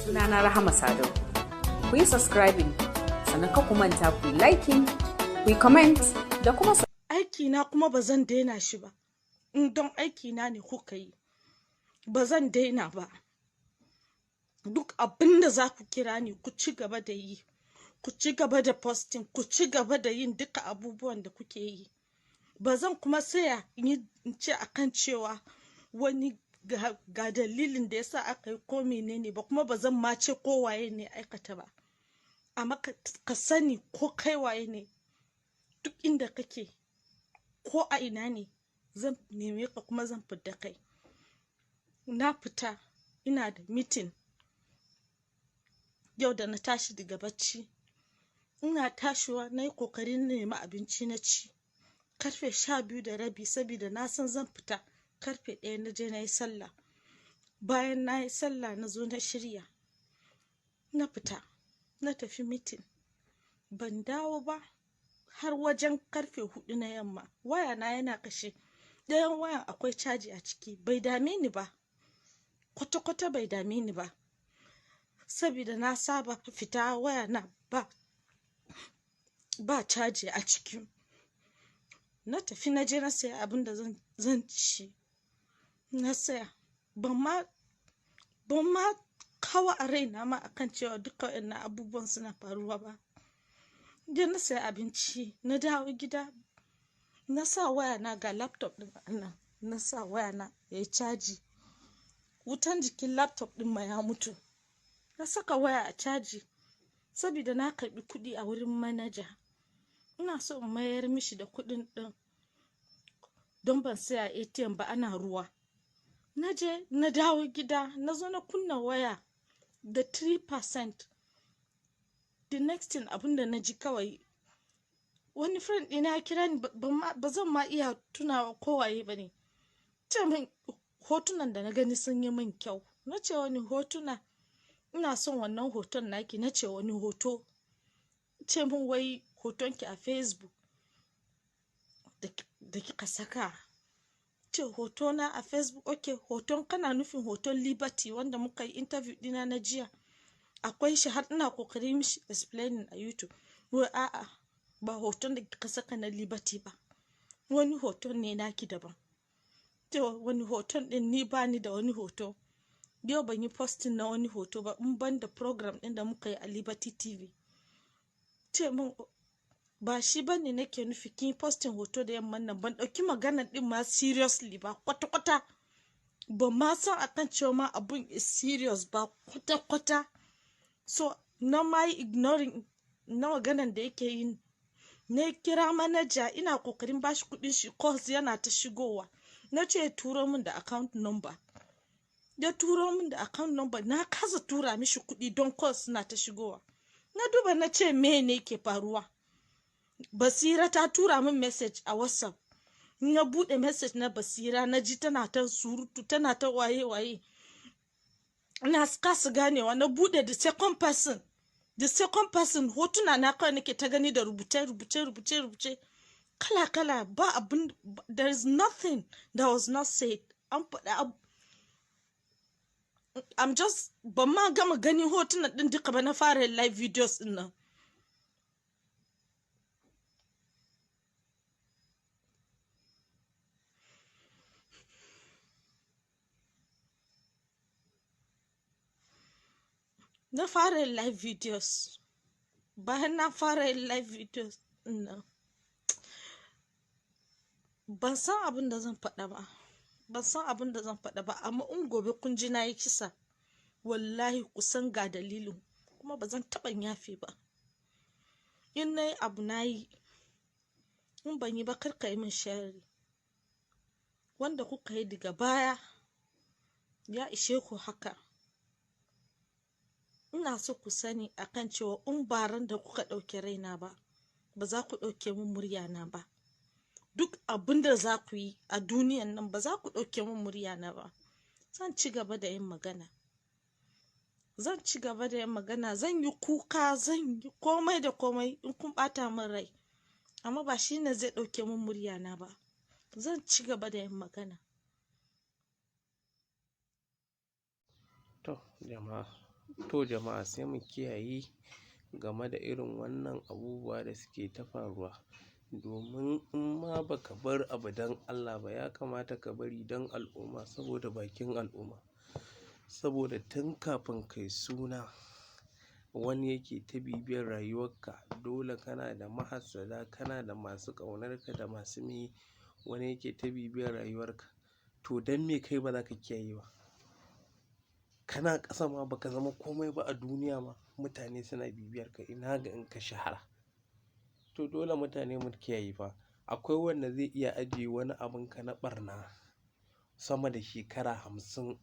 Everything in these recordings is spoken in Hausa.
Sunana Rahama Sadau. Ku yi subscribing sannan ka ku manta ku yi liking, ku yi comment da kuma Aikina kuma ba zan daina shi ba. In don aikina ne kuka yi, ba zan daina ba. Duk abin da za ku kira ni, ku ci gaba da yi, ku ci gaba da posting, ku ci gaba da yin duka abubuwan da kuke yi. Ba zan kuma saya in ce akan cewa wani ga dalilin da yasa aka yi ko menene ba, kuma ba zan ma ce ko waye ne aikata ba. Amma ka sani, ko kai waye ne, duk inda kake ko a ina ne, zan neme ka kuma zan fidda kai. Na fita ina da meeting yau. Da na tashi daga bacci, ina tashiwa na yi kokarin nemi abinci na ci karfe 12:30, saboda na san zan fita karfe 1. Na je na yi sallah. Bayan na yi sallah, na zo na shirya, na fita na tafi meeting. Ban dawo ba har wajen karfe 4 na yamma. Waya na yana kashe, ɗayan wayan akwai caji a ciki. Bai dame ni ba kwata-kwata, bai dame ni ba, saboda na saba fita waya na ba caji a ciki. Na tafi na je na saya abin da zan ci. Na saya, ban ma kawo a raina ma akan cewa duka waɗannan abubuwan suna faruwa ba. Je na saya abinci, na dawo gida, na sa waya na, ga laptop din nan, na sa waya na ya yi caji. Wutan jikin laptop din ma ya mutu. Na saka waya a caji saboda na karbi kuɗi a wurin manaja, ina so in mayar mishi da kuɗin ɗin don ban saya ATM ba, ana ruwa. Na je na dawo gida, na zo na kunna waya da 3%. The next thing, abinda na ji kawai, wani friend ɗina ya kira ni. Ba zan ma iya tunawa kowaye ba ne. Ce min hotunan da na gani sun yi min kyau. Na ce, "Wani hotuna? Ina son wannan hoton naki." Na ce, "Wani hoto?" Ce min wai hotonki a Facebook da kika saka. Ce, "Hotona a Facebook? Ok, hoton, kana nufin hoton Liberty wanda muka yi interview dina na jiya? Akwai shi, har ina kokari mishi explaining a YouTube." Wai a'a, ba hoton da kika saka na Liberty ba, wani hoton ne naki daban. Ce, "Wani hoton din? Ni ba ni da wani hoto yau, ban yi posting na wani hoto ba in ban da program din da muka yi a Liberty TV." Ce min, "Ba shi ba ne nake nufi, kin yi posting hoto da yamman nan." Ban ɗauki maganar din ma seriously ba kwata-kwata, ba ma san akan cewa ma abun is serious ba kwata-kwata. So na ma yi ignoring na maganan da yake yi. Na kira manaja, ina kokarin bashi kudin shi, calls yana ta shigowa. Na ce ya turo min da account number. Ya turo min da account number, na kasa tura mishi kudi don calls suna ta shigowa. Na duba, na ce, "Me ne ke faruwa?" Basira ta tura min message a WhatsApp. Na bude message na Basira, na ji tana ta surutu, tana ta waye waye, na kasa ganewa. Na bude the second person, the second person, hotuna na kawai nake ta gani da rubuce rubuce rubuce rubuce kala kala. Ba abin, there is nothing that was not said. An faɗa. I'm just, ban ma gama ganin hotunan din duka ba na fara live videos din nan. Na fara yin live videos. Bayan na fara yin live videos nan, ban san abin da zan faɗa ba, ban san abin da zan faɗa ba. Amma in gobe kun ji na yi kisa, wallahi ku san ga dalilin, kuma ba zan taɓa yafe ba. In na yi abu, na yi. In ban yi ba, kar ka yi min sharri. Wanda kuka yi daga baya ya ishe ku haka. Ina so ku sani akan cewa in ba ran da kuka ɗauke raina ba, ba za ku ɗauke min muryana ba. Duk abin da za ku yi a duniyan nan, ba za ku ɗauke min muryana ba. Zan ci gaba da yin magana, zan ci gaba da yin magana. Zan yi kuka, zan yi komai da komai in kun ɓata min rai, amma ba shi ne zai ɗauke min muryana ba. Zan ci gaba da yin magana. To jama'a, To jama'a sai mu kiyaye game da irin wannan abubuwa da suke ta faruwa. Domin in ma ba ka bar abu don Allah ba, ya kamata ka bari don al'umma saboda bakin al'umma. Saboda tun kafin kai suna wani yake ta bibiyar rayuwarka. Dole kana da mahassada, kana da masu ƙaunarka da masu me wani yake ta bibiyar rayuwarka. To don me kai ba za ka kiyaye ba? Kana ƙasa ma ba ka zama komai ba a duniya ma mutane suna bibiyar ka ina ga in ka shahara. To dole mutane mu kiyaye fa. Akwai wanda zai iya ajiye wani abunka na ɓarna sama da shekara 50.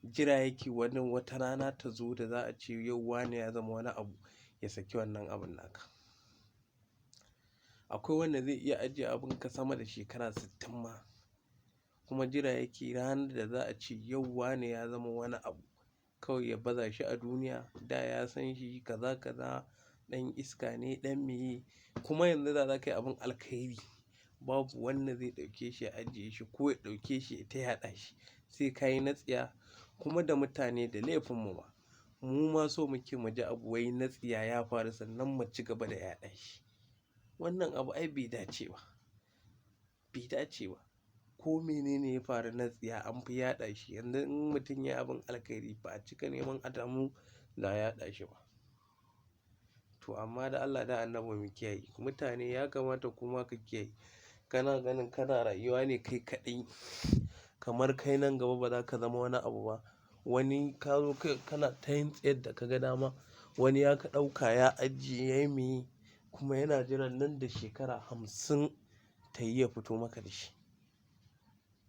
Jira yake wani wata rana ta zo da za a ce yau wane ya zama wani abu ya saki wannan abun naka. Akwai wanda zai iya ajiye abunka sama da shekara 60 ma kuma jira yake ranar da za a ce yau wane ya zama wani abu kawai ya baza shi a duniya. Da ya san shi kaza kaza ɗan iska ne ɗan meye kuma yanzu da za ka yi abin alkhairi babu wanda zai ɗauke shi ya ajiye shi ko ya ɗauke shi ya ta yaɗa shi sai ka yi na tsiya. Kuma da mutane da laifin mu ma mu ma so muke mu ji abu wai na tsiya ya faru sannan mu ci gaba da yaɗa shi. Wannan abu ai bai dace ba, bai dace ba. Ko menene ya faru na tsiya an fi yaɗa shi. Yanzu in mutum ya yi abin alkhairi ba a cika neman a damu da yaɗa shi ba. To amma da Allah da Annabi mu kiyaye. Mutane ya kamata kuma ka kiyaye. Kana ganin kana rayuwa ne kai kaɗai kamar kai nan gaba ba za ka zama wani abu ba. Wani ka zo kai kana ta yin tsiyar da ka ga dama. Wani ya ka ɗauka ya ajiye ya yi meye kuma yana jiran nan da shekara 50 ta yi ya fito maka da shi.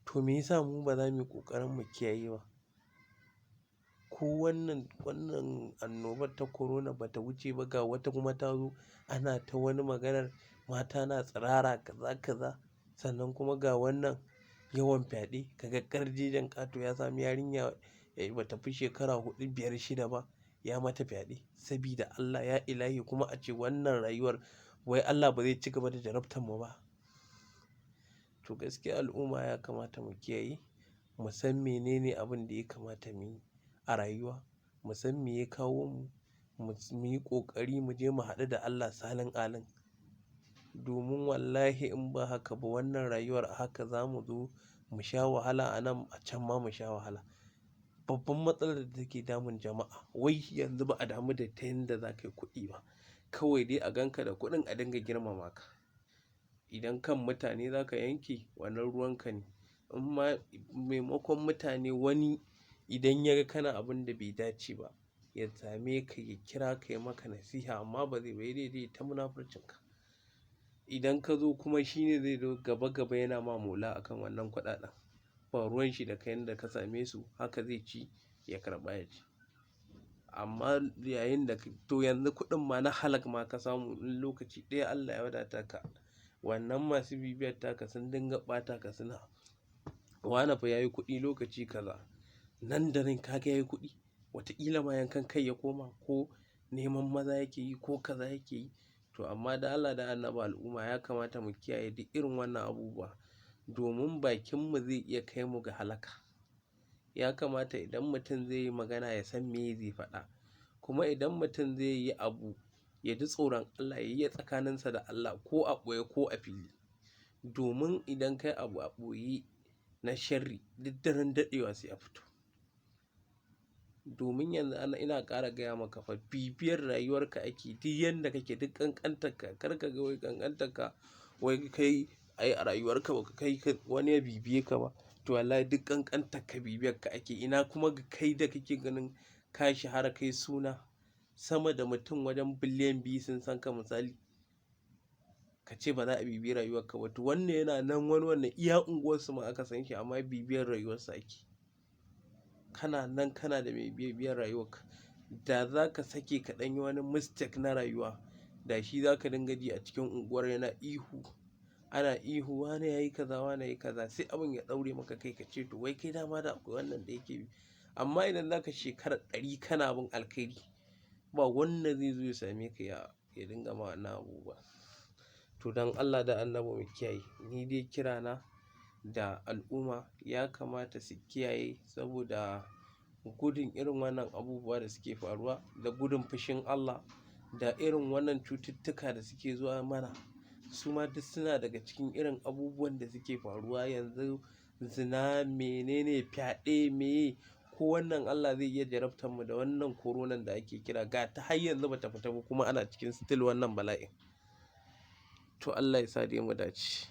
To me yasa mu ba za mu yi ƙoƙarin mu kiyaye ba? Ko wannan annobar ta corona ba ta wuce ba ga wata kuma ta zo ana ta wani maganar mata na tsirara kaza kaza. Sannan kuma ga wannan yawan fyaɗe ka ga ƙarjejen ƙato ya sami yarinya ba ta fi shekara 4, 5, 6 ba ya mata fyaɗe. Sabida Allah ya ilahi kuma a ce wannan rayuwar wai Allah ba zai ci gaba da jarabtar mu ba. To gaskiya al'umma ya kamata mu kiyaye, mu san menene abin da ya kamata mu yi a rayuwa, mu san me ya kawo mu, mu yi ƙoƙari mu je mu haɗu da Allah salin alin. Domin wallahi in ba haka ba wannan rayuwar a haka za mu zo mu sha wahala a nan a can ma mu sha wahala. Babban matsalar da take damun jama'a wai yanzu ba a damu da ta yanda za ka yi kuɗi ba. Kawai dai a gan ka da kuɗin a dinga girmama ka. Idan kan mutane za ka yanke wannan ruwan ka ne. In ma maimakon mutane wani idan ya ga kana abun da bai dace ba ya same ka ya kira ka ya maka nasiha amma ba zai ba sai dai yaje ta munafurcin ka. Idan ka zo kuma shi ne zai zo gaba gaba yana ma maula akan wannan kuɗaɗen. Ba ruwan shi da kai yanda ka same su haka zai ci ya karɓa ya ci. Amma yayin da to yanzu kuɗin ma na halak ma ka samu in lokaci ɗaya Allah ya wadata ka wannan masu bibiyar taka sun dinga ɓata ka suna wane fa ya yi kuɗi lokaci kaza. Nan da nan ka ga ya yi kuɗi wataƙila ma yankan kai ya koma ko neman maza yake yi ko kaza yake yi. To amma da Allah da Annabi al'umma ya kamata mu kiyaye duk irin wannan abubuwa domin bakinmu zai iya kai mu ga halaka. Ya kamata idan mutum zai yi magana ya san me zai faɗa. Kuma idan mutum zai yi abu ya ji tsoron Allah ya yi tsakaninsa da Allah ko a ɓoye ko a fili. Domin idan kai abu a ɓoye na sharri duk daren daɗewa sai ya fito. Domin yanzu ana ina ƙara gaya maka fa bibiyar rayuwarka ake duk yanda kake duk ƙanƙantarka. Kar ka ga wai ƙanƙantarka wai kai ai a rayuwarka ba ka kai wani ya bibiye ka ba. To wallahi duk ƙanƙantarka bibiyar ka ake. Ina kuma ga kai da kake ganin ka shahara kai suna sama da mutum wajen biliyan 2 sun san ka misali. Ka ce ba za a bibiyi rayuwarka ba. To wannan yana nan wani wannan iya unguwarsu ma aka san shi amma bibiyar rayuwarsa ake. Kana nan kana da mai bibiyar rayuwarka. Da za ka sake ka ɗan yi wani mistake na rayuwa da shi za ka dinga ji a cikin unguwar yana ihu. Ana ihu wane ya yi kaza wane ya yi kaza sai abin ya ɗaure maka kai ka ce to wai kai dama da akwai wannan da yake bi. Amma idan za ka shekara 100 kana bin alkhairi ba wanda zai zo ya same ka ya dinga ma wannan abubuwa. To don Allah da Annabi mu kiyaye. Ni dai kirana da al'umma ya kamata su kiyaye saboda Gudun irin wannan abubuwa da suke faruwa da gudun fushin Allah da irin wannan cututtuka da suke zuwa mana, su ma duk suna daga cikin irin abubuwan da suke faruwa yanzu. Zina, menene, fyaɗe, meye, ko wannan Allah zai iya jarabtar mu da wannan koronan da ake kira ga ta har yanzu bata fita ba, kuma ana cikin still wannan bala'in. To, Allah ya sa dai mu dace.